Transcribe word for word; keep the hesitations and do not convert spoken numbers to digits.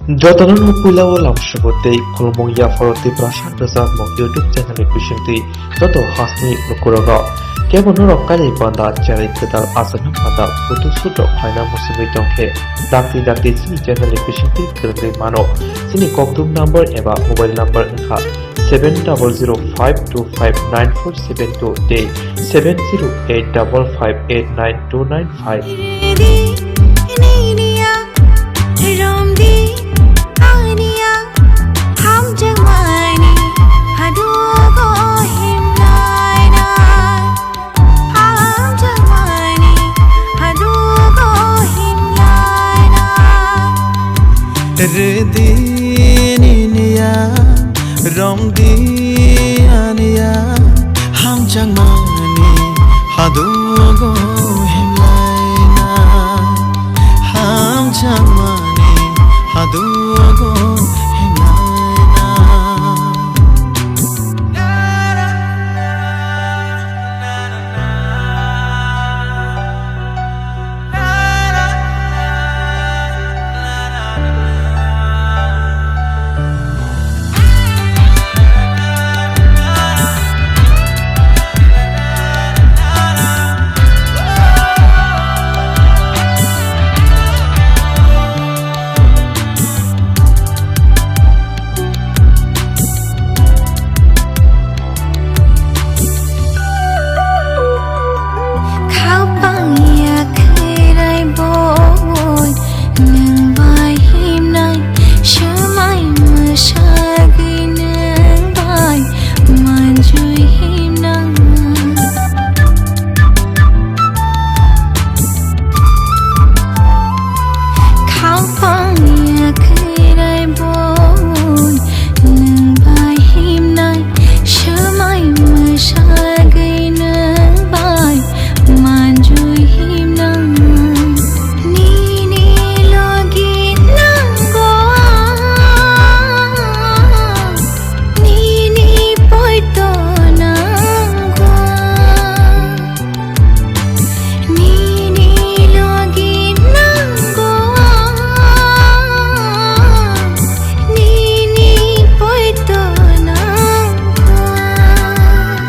Jotono no puila o lamsobo tei khulumung yapharo Tiprasa Rwchapmung YouTube channel ni bisingtwi joto hasni lukurok rok. Kebo norok kainwi panda channel kwtal achai no panda photo shoot rok khlaina muchungwi tongkhe dakti dakti chini channel ni bisingtwi kwrwngwi mano. Chini kokduk number eba mobile number wngkha seven double zero five two five nine four seven two tei seven zero eight double five eight nine two nine five. Ridi, niniya, romdi, aniya, hamjakmani, hadugo himlaina. Hamjakmani, hadugo himlaina. Ridi, niniya, romdi, aniya, hamjakmani, hadugo himlaina. Hamjakmani.